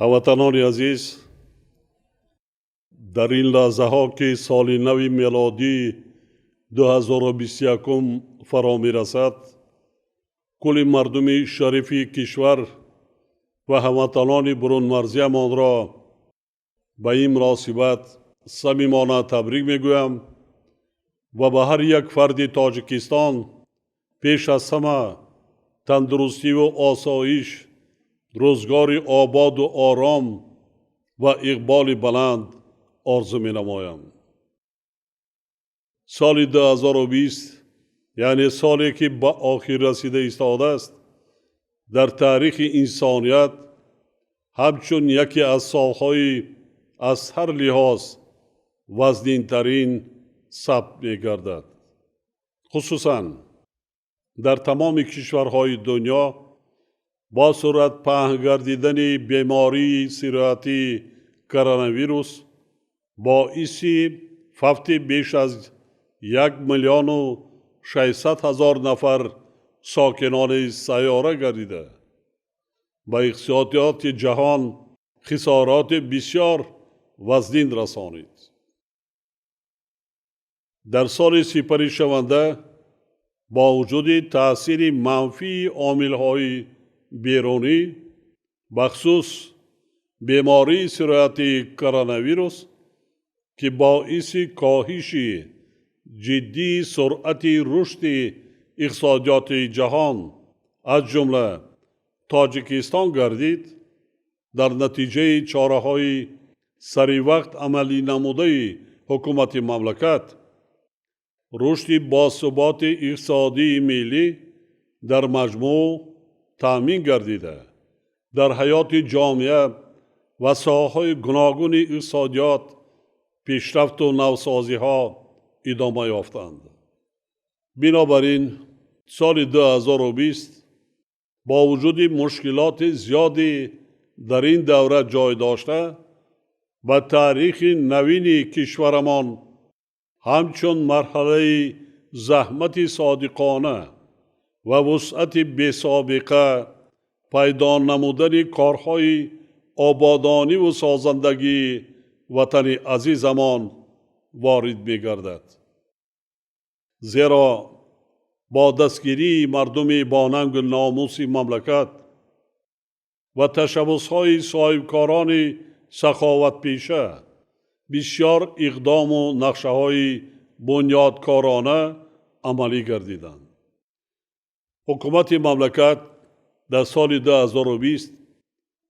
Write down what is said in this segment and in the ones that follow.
Ҳамватанони азиз, дар ин лаҳзаҳо, ки соли нави мелодӣ 2021 фаро мерасад, кулли мардуми шарифи кишвар ва ҳамватанони бурунмарзиямонро ба ин муносибат самимона табрик мегӯям ва ба ҳар як фарди Тоҷикистон пеш аз ҳама тандурустиву осоиш, рӯзгори ободу ором ва иқболи баланд орзу менамоям. Соли 2020, яъне соле, ки ба охир расида истодааст, дар таърихи инсоният ҳамчун яке аз солҳои аз ҳар лиҳоз вазнинтарин сабт мегардад. Хусусан дар тамоми кишварҳои дунё бо суръат паҳн гардидани бемории сироятии коронавирус боиси фавти беш аз 1 600 000 нафар сокинони сайёра гардида, ба иқтисодиёти ҷаҳон хисороти бисёр вазнин расонид. Дар соли сипаришаванда бо вуҷуди таъсири манфии омилҳои берунӣ, бахусус бемории сироятии коронавирус, ки боиси коҳиши ҷиддии суръати рушди иқтисодиёти ҷаҳон, аз ҷумла Тоҷикистон гардид, дар натиҷаи чораҳои саривақт амалӣ намудаи ҳукумати мамлакат рушди босуботи иқтисодии миллӣ дар маҷмӯъ таъмин гардида, дар ҳаёти ҷомеа ва соҳаҳои гуногуни иқтисодиёт пешрафту навсозиҳо идома ёфтанд. Бинобар ин, соли 2020 бо вуҷуди мушкилоти зиёди дар ин давра ҷой дошта, ба таърихи навини кишварамон ҳамчун марҳалаи заҳмати содиқона ва вусъати бесобиқа пайдо намудани корҳои ободониву созандагии ватани азизамон ворид мегардад. Зеро бо дастгирии мардуми бонангу номуси мамлакат ва ташаббусҳои соҳибкорони саховатпеша бисёр иқдому нақшаҳои бунёдкорона амалӣ гардиданд. Ҳукумати мамлакат дар соли 2020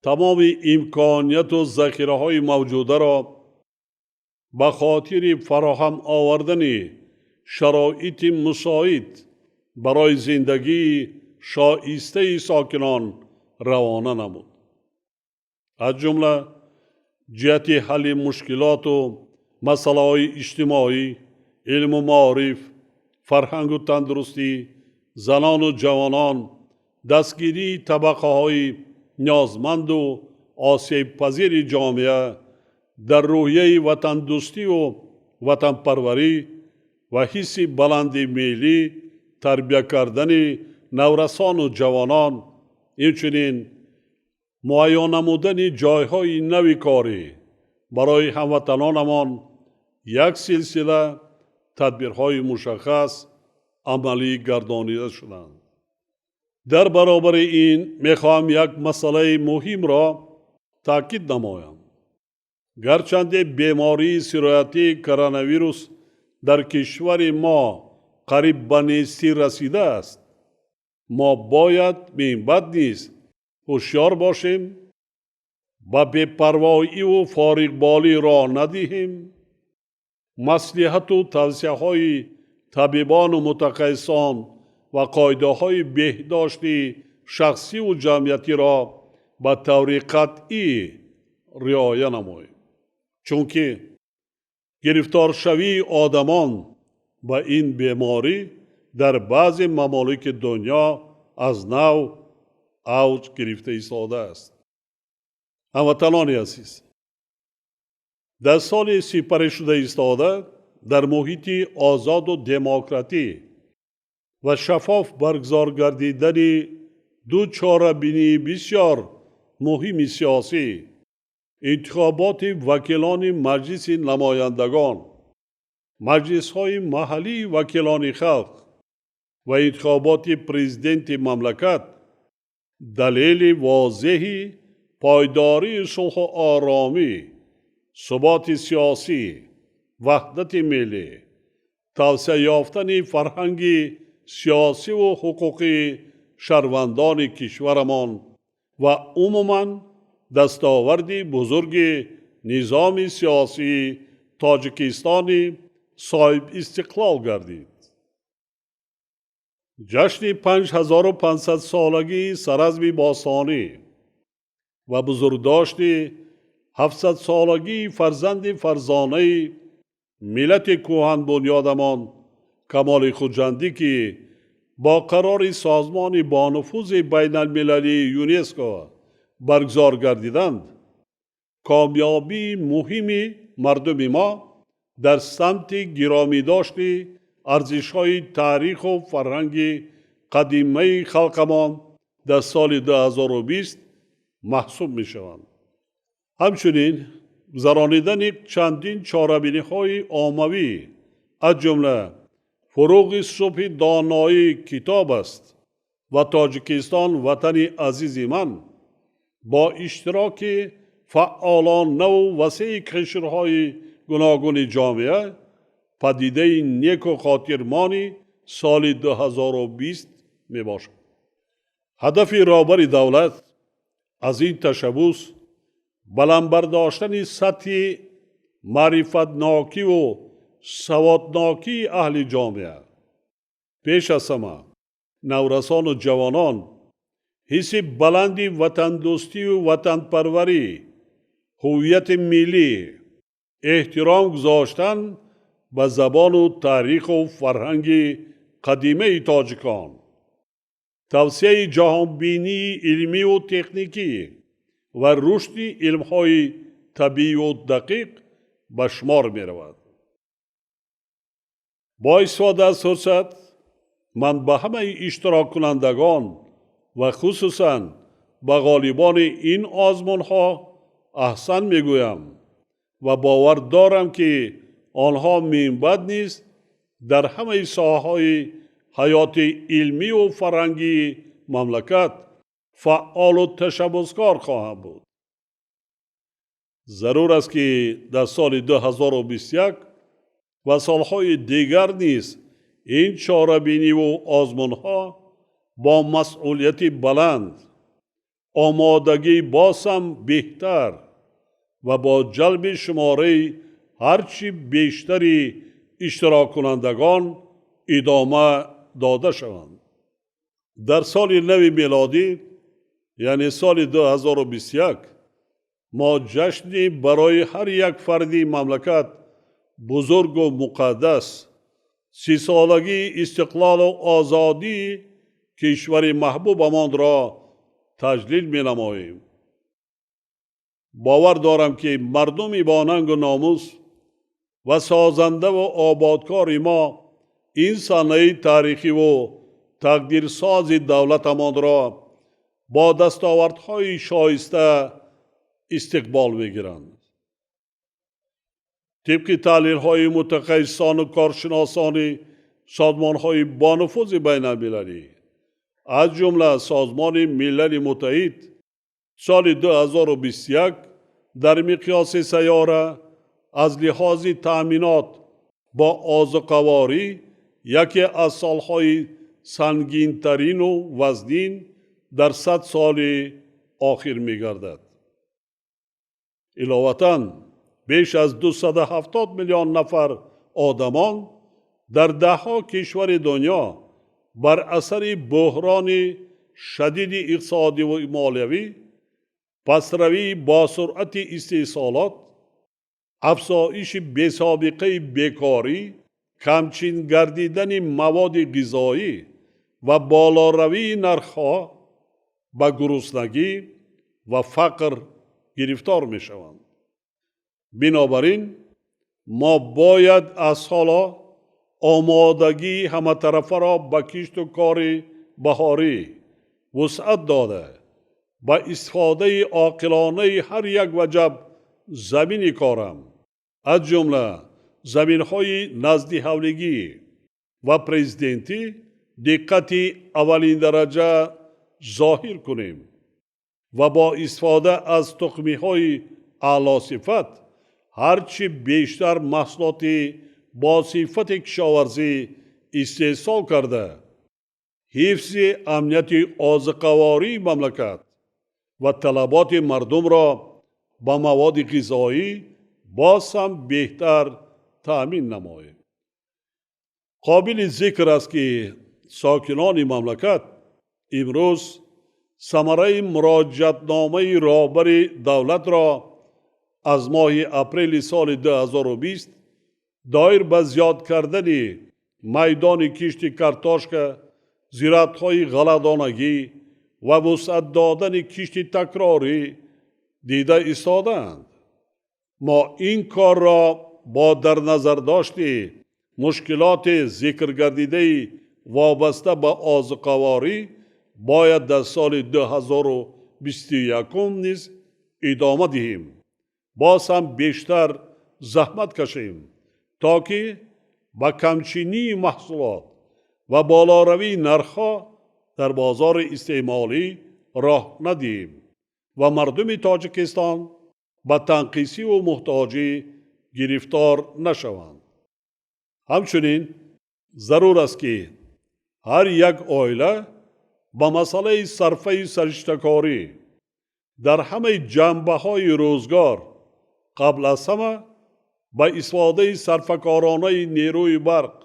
тамоми имконияту захираҳои мавҷударо ба хотири фароҳам овардани шароити мусоид барои зиндагии шоистаи сокинон равона намуд. Аз ҷумла ҷиҳати ҳалли мушкилоту масъалаҳои иҷтимоӣ, илму маориф, фарҳангу тандурустӣ, занону ҷавонон, дастгирии табақаҳои ниёзманду осебпазири ҷомеа, дар рӯҳияи ватандӯстиву ватанпарварӣ ва ҳисси баланди миллӣ тарбия кардани наврасону ҷавонон, инчунин муайён намудани ҷойҳои нави корӣ барои ҳамватанонамон як силсила тадбирҳои мушаххас амалӣ гардонида шуданд. Дар баробари ин мехоҳам як масъалаи муҳимро таъкид намоям. Гарчанде бемории сироятии коронавирус дар кишвари мо қариб ба нестӣ расидааст, мо бояд минбаъд низ ҳушёр бошем, ба бепарвоиву фориғболӣ роҳ надиҳем, маслиҳату тавсияҳои табибону мутахассисон ва қоидаҳои беҳдошти шахсиву ҷамъиятиро ба таври қатъӣ риоя намоем, чунки гирифторшавии одамон ба ин беморӣ дар баъзе мамолики дунё аз нав авҷ гирифта истодааст. Ҳамватанони азиз, дар соли сипаришуда истода дар муҳити озоду демократӣ ва шаффоф баргузор гардидани ду чорабинии бисёр муҳими сиёсӣ Интихоботи вакилони Маҷлиси намояндагон, маҷлисҳои маҳаллии вакилони халқ ва интихоботи президенти мамлакат далели возеҳи пойдории сулҳу оромӣ, суботи сиёсӣ, ваҳдати миллӣ, тавсеа ёфтани фарҳанги сиёсиву ҳуқуқии шаҳрвандони кишварамон ва умуман дастоварди бузурги низоми сиёсии Тоҷикистони соҳибистиқлол гардид. Ҷашни 5500-солагии Саразми бостонӣ ва бузургдошти 700-солагии фарзанди фарзонаи миллати кӯҳанбунёдамон Камоли Хуҷандӣ, ки бо қарори созмони бонуфузи байналмилалии ЮНЕСКО баргузор гардиданд, комёбии муҳими мардуми мо дар самти гиромидошти арзишҳои таъриху фарҳанги қадимаи халқамон дар соли 2020 маҳсуб мешаванд. Ҳамчунин гузаронидани чандин чорабиниҳои оммавӣ, аз ҷумла фуруғи субҳи доноӣ китоб аст ва Тоҷикистон ватани азизи ман бо иштироки фаъолонаву васеи қишрҳои гуногуни ҷомеа падидаи неку хотирмони соли 2020 мебошад. Ҳадафи роҳбари давлат аз ин ташаббус баланд бардоштани сатҳи маърифатнокиву саводнокии аҳли ҷомеа, пеш аз ҳама наврасону ҷавонон, ҳисси баланди ватандӯстию ватанпарварӣ, ҳуввияти миллӣ, эҳтиром гузоштан ба забону таъриху фарҳанги қадимаи тоҷикон, тавсеаи ҷаҳонбинии илмиву техникӣ ва рушди илмҳои табиию дақиқ ба шумор меравад. Бо истифода аз фурсат ман ба ҳамаи иштироккунандагон ва хусусан ба ғолибони ин озмунҳо аҳсан мегӯям ва бовар дорам, ки онҳо минбаъд низ дар ҳамаи соҳаҳои ҳаёти илмиву фарҳангии мамлакат фаъолу ташаббускор хоҳанд буд. Зарур аст, ки дар соли 2021 ва солҳои дигар низ ин чорабиниву озмунҳо бо масъулияти баланд, омодагии боз ҳам беҳтар ва бо ҷалби шумораи ҳарчи бештари иштироккунандагон идома дода шаванд. Дар соли нави мелодӣ, яъне соли 2021, мо ҷашни барои ҳар як фарди мамлакат бузургу муқаддас, 30-солагии истиқлолу озодии кишвари маҳбубамонро таҷлил менамоем. Бовар дорам, ки мардуми бонангу номус ва созандаву ободкори мо ин санаи таърихиву тақдирсози давлатамонро бо дастовардҳои шоиста истиқбол мегиранд. Тибқи таҳлилҳои мутахассисону коршиносони созмонҳои бонуфузи байналмилалӣ, аз ҷумла Созмони Милали Муттаҳид, соли 2021 дар миқёси сайёра аз лиҳози таъминот бо озуқаворӣ яке аз солҳои сангинтарину вазнин дар 100 соли охир мегардад. Иловатан, беш аз 270 миллион нафар одамон дар даҳҳо кишвари дунё бар асари буҳрони шадиди иқтисодиву молиявӣ, пастравии босуръати истеҳсолот, афзоиши бесобиқаи бекорӣ, камчин гардидани маводи ғизоӣ ва болоравии нархҳо ба гуруснагӣ ва фақр гирифтор мешаванд. Бинобар ин мо бояд аз ҳоло омодагии ҳаматарафаро ба кишту кори баҳорӣ вусъат дода, ба истифодаи оқилонаи ҳар як ваҷаб замини корам, аз ҷумла заминҳои наздиҳавлигӣ ва президентӣ диққати аввалиндараҷа зоҳир кунем ва бо истифода аз тухмиҳои аълосифат ҳарчи бештар маҳсулоти босифати кишоварзӣ истеҳсол карда, ҳифзи амнияти озуқавории мамлакат ва талаботи мардумро ба маводи ғизоӣ боз ҳам беҳтар таъмин намоем. Қобили зикр аст, ки сокинони мамлакат имрӯз самараи муроҷиатномаи роҳбари давлатро аз моҳи апрели соли 2020 доир ба зиёд кардани майдони кишти картошка, зироатҳои ғалладонагӣ ва вусъат додани кишти такрорӣ дида истодаанд. Мо ин корро бо дар назардошти мушкилоти зикргардидаи вобаста ба озуқаворӣ бояд дар соли 2021 низ идома диҳем, боз ҳам бештар заҳмат кашем, то ки ба камчинии маҳсулот ва болоравии нархҳо дар бозори истеъмолӣ роҳ надиҳем ва мардуми Тоҷикистон ба танқисиву муҳтоҷӣ гирифтор нашаванд. Ҳамчунин зарур аст, ки ҳар як оила ба масъалаи сарфаи сариштакорӣ дар ҳамаи ҷанбаҳои рӯзгор, қабл аз ҳама ба истифодаи сарфакоронаи нерӯи барқ,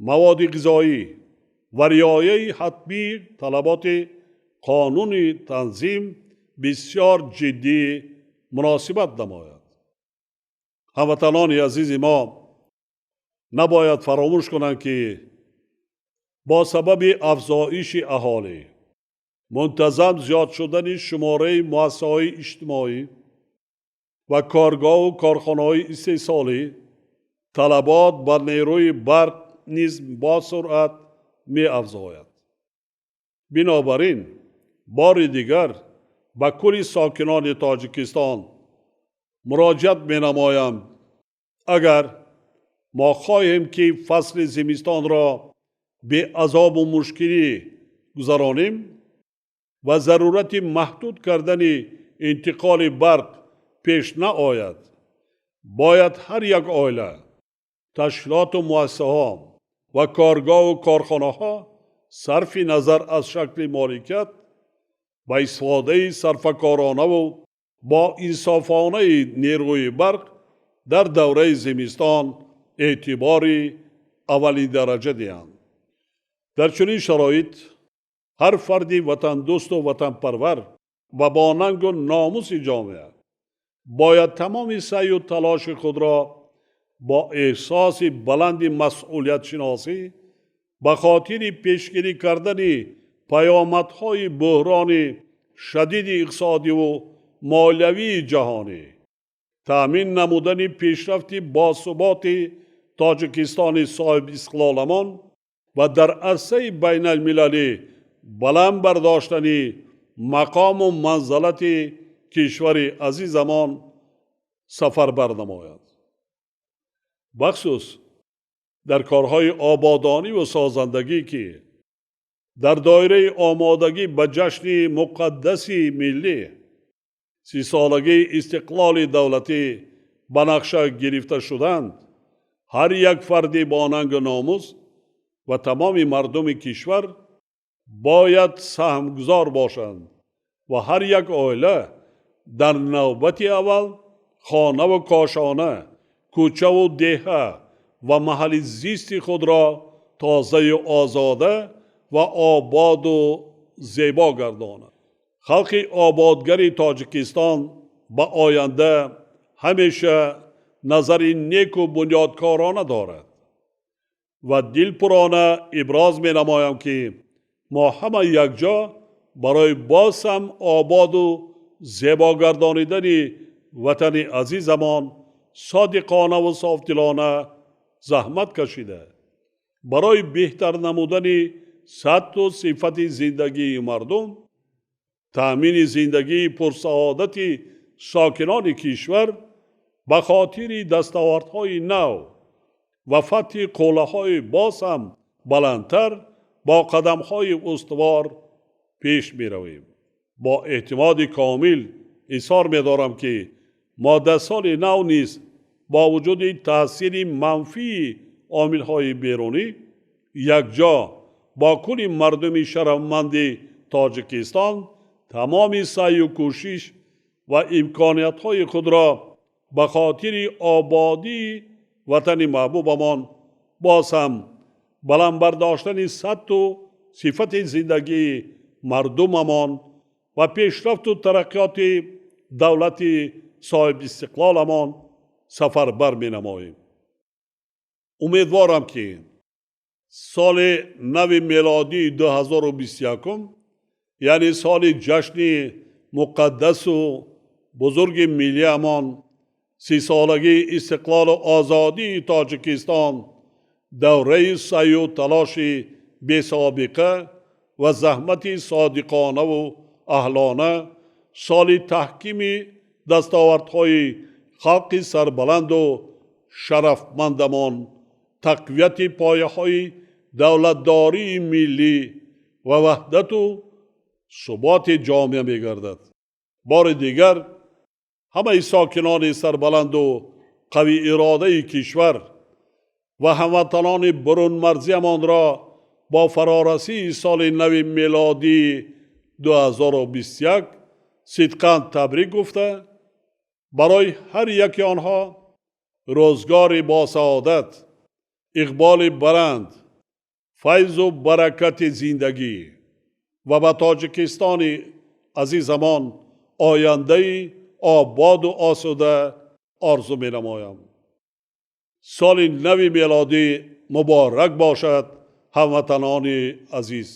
маводи ғизоӣ ва риояи ҳатмии талаботи қонуни танзим бисёр ҷиддӣ муносибат намояд. Ҳамватанони азизи мо набояд фаромӯш кунанд, ки бо сабаби афзоиши аҳолӣ, мунтазам зиёд шудани шумораи муассисаҳои иҷтимоӣ ва коргоҳу корхонаҳои истеҳсолӣ, талабот ба нерӯи барқ низ бо суръат меафзояд. Бинобар ин бори дигар ба кулли сокинони Тоҷикистон муроҷиат менамоям: агар мо хоҳем, ки фасли зимистонро беазобу мушкилӣ гузаронем ва зарурати маҳдуд кардани интиқоли барқ пеш наояд, бояд ҳар як оила, ташкилоту муассисаҳо ва коргоҳу корхонаҳо сарфи назар аз шакли моликият ба истифодаи сарфакоронаву бо инсофонаи нерӯи барқ дар давраи зимистон эътибори аввалиндараҷа диҳанд. Дар чунин шароит ҳар фарди ватандӯсту ватанпарвар ва бо нангу номуси ҷомеа бояд тамоми саъю талоши худро бо эҳсоси баланди масъулиятшиносӣ ба хотири пешгирӣ кардани паёмадҳои буҳрони шадиди иқтисодиву молиявии ҷаҳонӣ, таъмин намудани пешрафти босуботи Тоҷикистони соҳибистиқлоламон ва дар арсаи байналмилалӣ баланд бардоштани мақому манзалати кишвари азизамон сафарбар намояд. Бахусус дар корҳои ободониву созандагӣ, ки дар доираи омодагӣ ба ҷашни муқаддаси миллӣ, 30-солагии истиқлоли давлатӣ ба нақша гирифта шуданд, ҳар як фарди бо нангу номус ва тамоми мардуми кишвар бояд саҳмгузор бошанд ва ҳар як оила дар навбати аввал хонаву кошона, кӯчаву деҳа ва маҳалли зисти худро тозаю озода ва ободу зебо гардонад. Халқи ободгари Тоҷикистон ба оянда ҳамеша назари неку бунёдкорона дорад ва дилпурона иброз менамоям, ки мо ҳама якҷо барои боз ҳам ободу зебо гардонидани ватани азизамон содиқонаву софдилона заҳмат кашида, барои беҳтар намудани сатҳу сифати зиндагии мардум, таъмини зиндагии пурсаодати сокинони кишвар ба хотири дастовардҳои нав ва фатҳи қуллаҳои боз ҳам баландтар бо қадамҳои устувор пеш меравем. Бо эътимоди комил изҳор медорам, ки мо дар соли нав низ бо вуҷуди таъсири манфии омилҳои берунӣ якҷо бо кулли мардуми шарафманди Тоҷикистон тамоми саъю кӯшиш ва имкониятҳои худро ба хотири ободии ватани маҳбубамон, боз ҳам баланд бардоштани сатҳу сифати зиндагии мардумамон ва пешрафту тараққиёти давлати соҳибистиқлоламон сафарбар менамоем. Умедворам, ки соли нави мелодии 2021, яъне соли ҷашни муқаддасу бузурги миллиамон, 30-солагии истиқлолу озодии Тоҷикистон, давраи саъю талоши бесобиқа ва заҳмати содиқонаву аҳлона, соли таҳкими дастовардҳои халқи сарбаланду шарафмандамон, тақвияти пояҳои давлатдории миллӣ ва ваҳдату суботи ҷомеа мегардад. Бори дигар ҳамаи сокинони сарбаланду қавииродаи кишвар ва ҳамватанони бурунмарзиямонро бо фарорасии соли нави мелодии 2021 сидқан табрик гуфта, барои ҳар яки онҳо рӯзгори босаодат, иқболи баланд, файзу баракати зиндагӣ ва ба Тоҷикистони азизамон ояндаи ободу осуда орзу менамоям. Соли нави мелодӣ муборак бошад, ҳамватанони азиз!